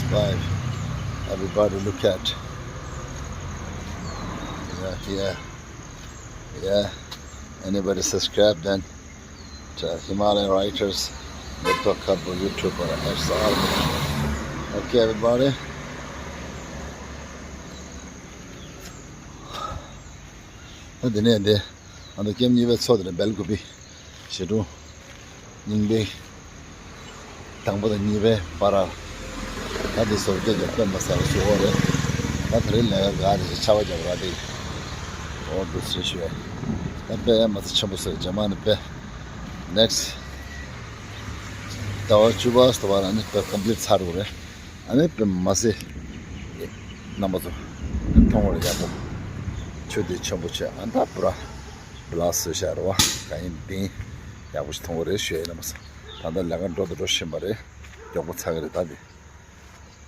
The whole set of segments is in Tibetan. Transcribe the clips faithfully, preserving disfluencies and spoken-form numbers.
Five. Everybody look at. Yeah, yeah, yeah. Anybody subscribe then to Himalayan Writers Book Club YouTube or X R. Okay, everybody. ད་འདི་ནས་འདི་ཨ་ད་ཀེམ་གཉིས་པའི་མཚོ་དེ་ནས་སྦེལ་ཀོབ་བི་ཞེ་དྲུང་རྙིང་པའི་དང་པོ་དང་གཉིས་པའི་བར། ད་འདི་སོར་སྐད་ཀྱང་དཔེ་མ་ཟ་བ་ཞུ་འོ་རེད། ད་དེ་རིང་ལས་ཀ་ག་རེ་ཞིག་ཆར་པ་རྒྱབ་ར་དེ། འོ་འདུག་ཟེར་ཞུ་བས། ད་དཔེ་མ་ཚད་ཆེན་པོ་ཟེར་རྗེས་མ་ནི་དཔེ། Next ཟླ་བ་བཅུ་པ་ཟླ་བ་ལ་ནི་དཔེ་ཀོམ་པི་ལིཊ་ཚར་འགྲོ་རེད། ཨ་ནི་དཔེ་མ་ཟད་རྣམ་པ་ཚོ་མཐོང་བར་ཡག་པོ། ཆུ་དེ་ཆེན་པོ་བྱས་ཨ་ད་པུ་ར་བི་ལ་སི་བཟོས་བཞག་རེད་བ། གང་ཡིན་འདི་ཡག་པོ་ཞིག་མཐོང་བ་རེད་ཞུ་ཡ་ཡིན་རྣམ་པ་ཚོ། ད་ལྟ་ལས་ཀ་འགྲོ་དང་འགྲོ་བཞིན་པ་རེད། མགྱོགས་པོ་ཚར་གི་རེད་ད་འདི།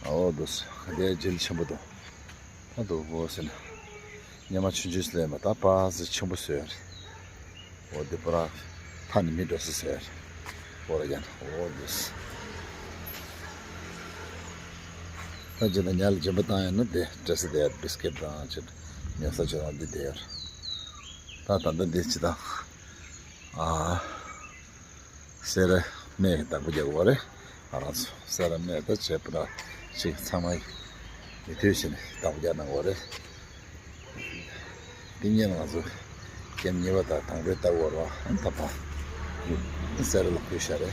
ཨོ་འདུག་སེ་དེ་རྗེས་ཆེན་པོ་འདུག་ད་འདུག་འོ་ཟེར་ན། སྙེ་མ་ཆུང་ཆུང་ཞིག་ལས་མ་ད་པ་ཟེ་ཆེན་པོ་བཟོས་ཡོད་རེད། འོ་འདི་པུ་ར་མཐའ་ནས་མི་འགྲོ་ས་བཟོས་ཡོད་རེད། འོ་ར་ཡང་འོ་འདུག་སེ། ད་རྗེས་ལ་ཉལ་སྦྱིན་པ་བཏང་ཡོད་ན་དེ་འདྲ་སེ་དེ་བི་སི་ཀིཊ་དང་ཅིག་ཉོ་ས་ཅིག་དང་འདི་བསྡད་ཡོད་རེད། ད་ད་ལྟ་འདི་ཅི་དང་། ཨ། སེ་ར་སྨད་ཀྱི་བདག་པོ་རྒྱག་དགོས་རེད། ང་རང་ཚོ་སེ་ར་སྨད་ད་བྱས་པ་ན་ཅིག་ཚང་མ་ཡིད་མཐུན་བྱས་ནས་བདག་པོ་རྒྱག་གནང་དགོས་རེད། དེ་ཉིན་ང་ཚོ་ཀེམ་གཉིས་པ་དང་དང་པོའི་ལྟ་བར་བ་ཨ་ད་ཕ་སེ་ར་ལ་ཕུལ་ཤ་རེད།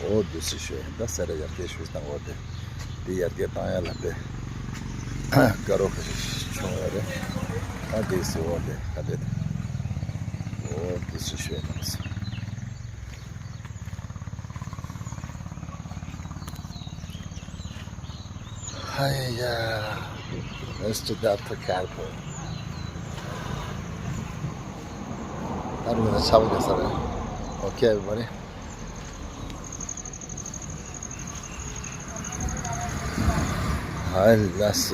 འོ་འདུག་སེ་ཞུ་ཡིན་ད་སེ་ར་ཡར་རྒྱས་ཞུས་བཏང་བ་དེ་འདི་ཡར་རྒྱས་བཏང་ཡ་ལ་དཔེ་དགའ་རོགས་ཁ་ཤས་བྱུང་ཡོད་རེད། ད་འདི་སེ་འོ་དེ་ག་དེ་དེ་འོ་འདུག་སེ་ཞུ་ཡ་ཡིན་ད། Hiya, Mister Doctor Careful. ད་རུང་ཆར་པ་རྒྱག་ས་རེད། Okay, everybody. Hi, let's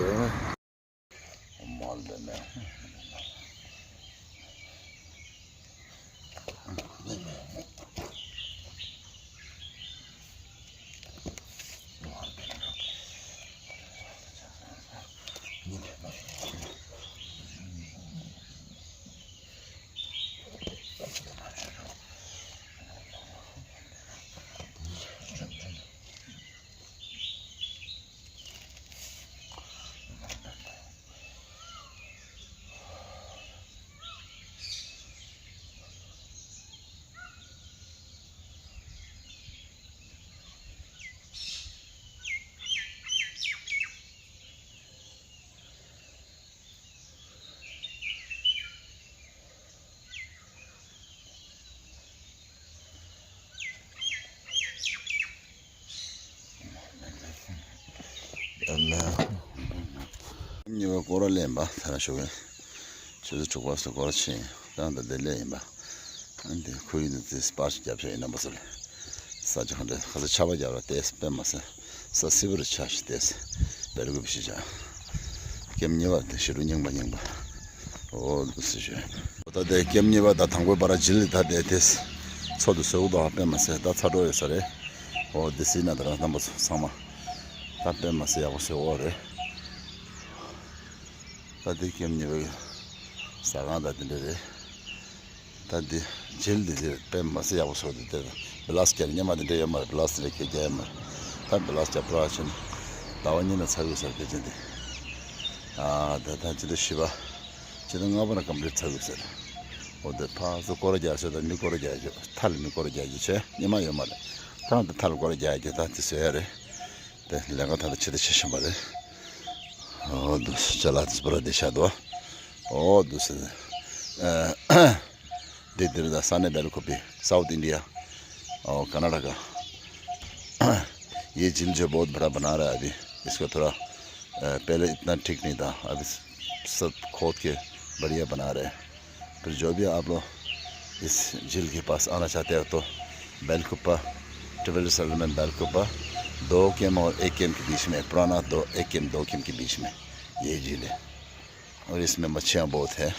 གཉིས་པ་སྐོར་ར་ལེན་པ་ཐ་ར་ཤོག་གི་ཆུ་ཚོད་དྲུག་པ་སུ་སྐོར་ཕྱིན་ཏང་ད་དེ་ལེ་ཡིན་པ། ཨ་འདི་ཁོ་ཡིན་ནི་དེ་སྤར་ཞིག་རྒྱབ་ཤ་ཡིན་ན་མ་ཟེར། ས་ཆ་གང་འདྲ་ཁ་ས་ཆར་པ་རྒྱབ་ར་ཏེས་པད་མ་ཟེར། ས་སིལ་བུར་ཆ་ཞིག་ཏེས་སྦེལ་ཀོབ་ཞིག་བྱ། ཀེམ་གཉིས་པ་དེ་ཞི་རུ་རྙིང་པ་རྙིང་པ། འོ་འདུག་སེ་ཞུ། ད་ལྟའི་ཀེམ་གཉིས་པ་དང་དང་པོའི་བར་ཇིལ་ད་དེ་དེས་ཚོ་དུ་སོ་དོ་ཧ་པད་མ་ཟེར་ད་ཚ་དྲོ་ཡོད་ས་རེད། འོ་དེ་སྲིད་ན་ད་རང་རྣམ་པ་ཚོ་ཚང་མ་ད་པད་མ་ཟེར་ཡག་པོ་ཟེར་འོ་རེད། ད་དེ་ཀེམ་གཉིས་པའི་ཟ་ཁང་ད་དེ་འདྲ་རེད། ད་འདི་ཇིལ་འདི་འདིར་དཔེ་མ་སྲིད་ཡག་པོ་བཟོ་འདི་འདིར་བི་ལ་སི་རྒྱག་སྙེ་མ་འདི་འདྲ་ཡོད་མ་རེད། བི་ལ་སི་འདི་འདྲ་ཁྱེད་རྒྱག་ཡོད་མ་རེད། ད་བི་ལ་སི་རྒྱག་པུ་ར་ཕྱིན་ཟླ་བ་གཉིས་ན་ཚར་དགོས་ཟེར་དེ་ཅན་འདི། ཨ་ད་ད་ཅི་འདྲ་ཞི་བ་ཅི་འདྲ་ལྔ་པ་ན་ཀམ་པི་ལིཊ་ཚར་དགོས་ཟེར། འོ་འདི་ཕ་སུ་སྐོར་ར་རྒྱག་ཟེར་ད་མི་སྐོར་ར་རྒྱག་རྒྱུ་ཐལ་མི་སྐོར་ར་རྒྱག་རྒྱུ་བྱས་སྙེ་མ་ཡོད་མ་རེད། ད་འདི་ཐལ་སྐོར་ར་རྒྱག་རྒྱུ་ད་དེ་བཟོ་ཡ་རེད། དེ་ལས་ཀ་ད་ལྟ་ཆེ་ད་ཆེ་བཞིན་པ་རེད། འོ་འདུག་ཅ་ལག་དེ་པུ་ར་བདེ་ཤ་འདུག་འོ་འདུག་ཟེར། ཨ་འདི་འདིར་ད་ས་གནས་སྦེལ་ཀོབ་སའུཐ་ཨིན་ཌི་ཡ། འོ་ཀར་ན་ཊ་ཀ། ये झील जो बहुत बड़ा बना रहा है अभी। इसको थोड़ा, अ, पहले इतना ठीक नहीं था, अभी सब खोद के बढ़िया बना रहे हैं। फिर जो भी आप लोग इस झील के पास आना चाहते हो तो बेलकुप्पा, ट्रिपल सेटलमेंट बेलकुप्पा, दो केम और एक केम के बीच में, पुराना दो, एक केम, दो केम के बीच में ये झील है। और इसमें मच्छियाँ बहुत है।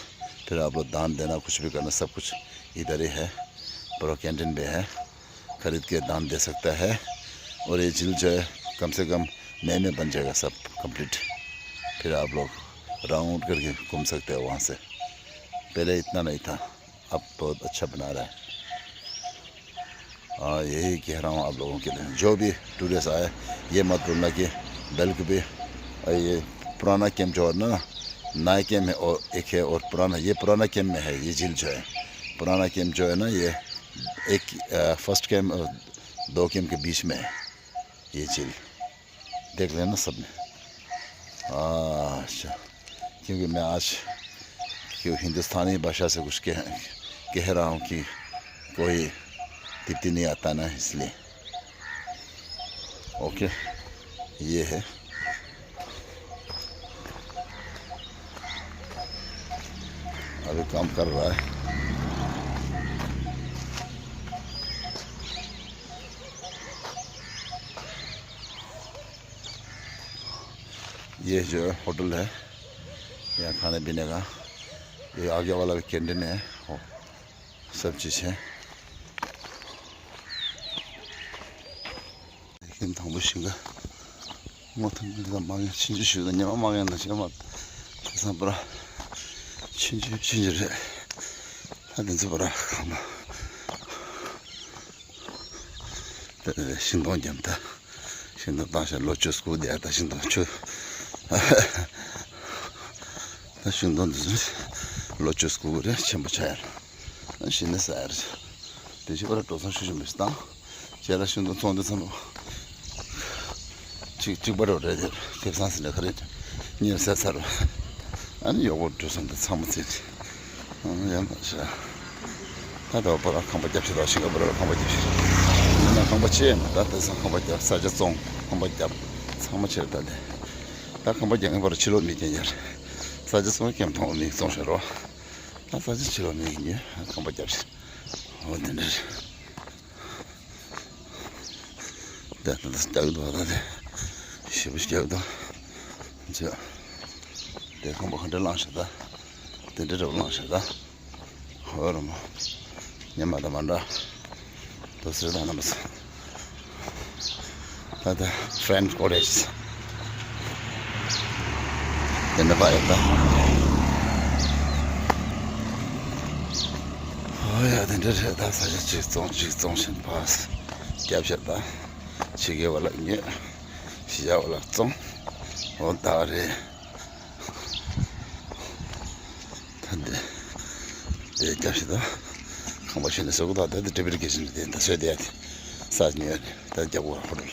फिर आप लोग दान देना, कुछ भी करना, सब कुछ इधर ही है। पूरा कैंटीन भी है, खरीद के दान दे सकता है। और ये झील जो है, कम से कम नए नए बन जाएगा सब कंप्लीट। फिर आप लोग राउंड करके घूम सकते हैं वहाँ से। पहले इतना नहीं था, अब बहुत अच्छा बना रहा है। हाँ, यही कह रहा हूँ आप लोगों के लिए, जो भी टूरिस्ट आए, ये मत भूलना कि बेलकुबी, ये पुराना कैंप जो है ना, नया कैंप है और एक है, और पुराना, ये पुराना कैंप में है, ये झील जो है, पुराना कैंप जो है ना, ये एक, अ, फर्स्ट कैंप, अ, दो कैंप के बीच में है ये झील। देख लेना सबने। हाँ, अच्छा, क्योंकि मैं आज क्यों हिंदुस्तानी भाषा से कुछ कह, कह रहा हूँ कि कोई तृप्ति नहीं आता ना, इसलिए। ओके, ये है, अभी काम कर रहा है। ये जो होटल है, यहाँ खाने पीने का, ये आगे वाला भी कैंटीन है। ओ, सब चीज़ है। ཁྱིམ་དང་པོ་ཞིག་ག་མོ་ཐང་གི་ལ་མ་ངན་ཕྱིན་ཅི་ཞུ་དང་ཉི་མ་མ་ངན་ན་ཞིག་མ་ཐ་སང་པ་ར་ཕྱིན་ཅི་ཕྱིན་ཅི་རེད། ད་དེ་ཚོ་པ་ར་ཁང་པ་དེ་ཤིང་སྡོང་རྒྱབ་ད། ཤིང་སྡོང་བཏང་ཤག་ལོ་བཅུ་སྐུ་དེ་ད་ཤིང་སྡོང་ཆུ། ད་ཤིང་སྡོང་འདི་ཚོ་ལོ་བཅུ་སྐུ་རེད། ཆེན་པོ་ཆགས་ཡ་ལ་ཤིང་ནི་ཟ་ཡ་རེད། དེ་ཤི་བ་ར་འགྲོ་སོང་ཤུ་ཤུ་མི་སི་བཏང་། རྗེས་ལ་ཤིང་སྡོང་ཚོང་འདི་ཚང་མ་གཅིག་གཅིག་པ་རོ་རེད་དེ་ཁེ་བཟང་ཟིན་ན་ག་རེ་གཉེར་ཟ་ཚར་བ། ཨ་ནི་གཡོག་པོ་འགྲོ་སོང་འདི་ཚང་མ་ཚིག་ཨ་ཡང་མ་ཤ། ད་ལྟ་བ་ར་ཁང་པ་རྒྱབ་ཤི་ད་ཤིང་ཁ་བ་ར་ཁང་པ་རྒྱབ་ཤི། ཡིན་ན་ཁང་པ་ཆེ་ཡིན་ན་ད་དེ་སང་ཁང་པ་རྒྱབ་ས་ཆ་བཙོང་ཁང་པ་རྒྱབ་ཚང་མ་ཆེ་རེད་ད་དེ། ད་ཁང་པ་རྒྱབ་ངེས་པར་ཕྱི་ལོགས་མི་རྒྱན་ཡར། ས་ཆ་བཙོང་ཁྱིམ་ཐང་མི་བཙོང་ཤ་རོ། ད་ས་ཆ་ཕྱི་ལོགས་མི་གི་ཉོས་ཁང་པ་རྒྱབ་ཤི། འོ་དེ་འདྲ་རེད། དེ་ད་ལྟ་རྒྱག་གི་འདུག་ད་དེ་ཞེ་པོ་ཞིག་རྒྱག་གི་འདུག་ཅེས། དེ་ཁང་པ་ག་འདྲ་བླངས་ཤག་ད། དེ་འདྲ་འདྲ་བོ་བླངས་ཤག་ད། ཧོ་ར་མོ། ཉི་མ་ད་མ་འདྲ། དོ་སེར་ད་ན་མ་སོང་། ད་ལྟ་Friends Cottage དེ་འདྲ་པ་ཡོད་ད། ཧོ་ཡ་དེ་འདྲ་རེད་ད། ས་ཆ་གཅིག་བཙོང་གཅིག་བཙོང་བཞིན་པ་རྒྱབ་ཤག་ད། ཕྱི་རྒྱལ་བ་ལ་ཉོས། ཕྱི་རྒྱལ་བ་ལ་བཙོང་། འོ་ད་རེད། ད་འདི་དེ་རྒྱབ་ཤི་ད། ཁང་པ་ཤི་ནས་ཟོག་གུ་ད་ད་འདི་ཏྲི་བི་ལི་ཀེ་ཤན་དེ་ད་སོས་དེ་ཡ་དེ་ས་ཉོས་ནས་ད་རྒྱབ་གུ་ཧོ་ཏལ།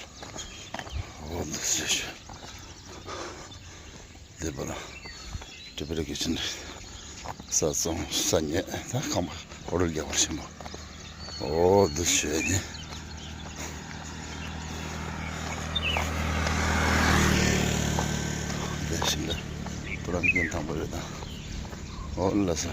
འོ་འདི་སོས་ཤི། འདི་པ་ལ་ཏྲི་བི་ལི་ཀེ་ཤན་ས་བཙོང་ས་ཉོས་ད་ཁང་པ་ཧོ་ཏལ་རྒྱབ་གུ་ཆེན་པོ། ཨོ་འདི་ཞོད་ནི། འདི་ཞིག་ལ་པུ་རམ་རྒྱན་དང་པོ་རེད་ད། ཨོ་ལ་ས་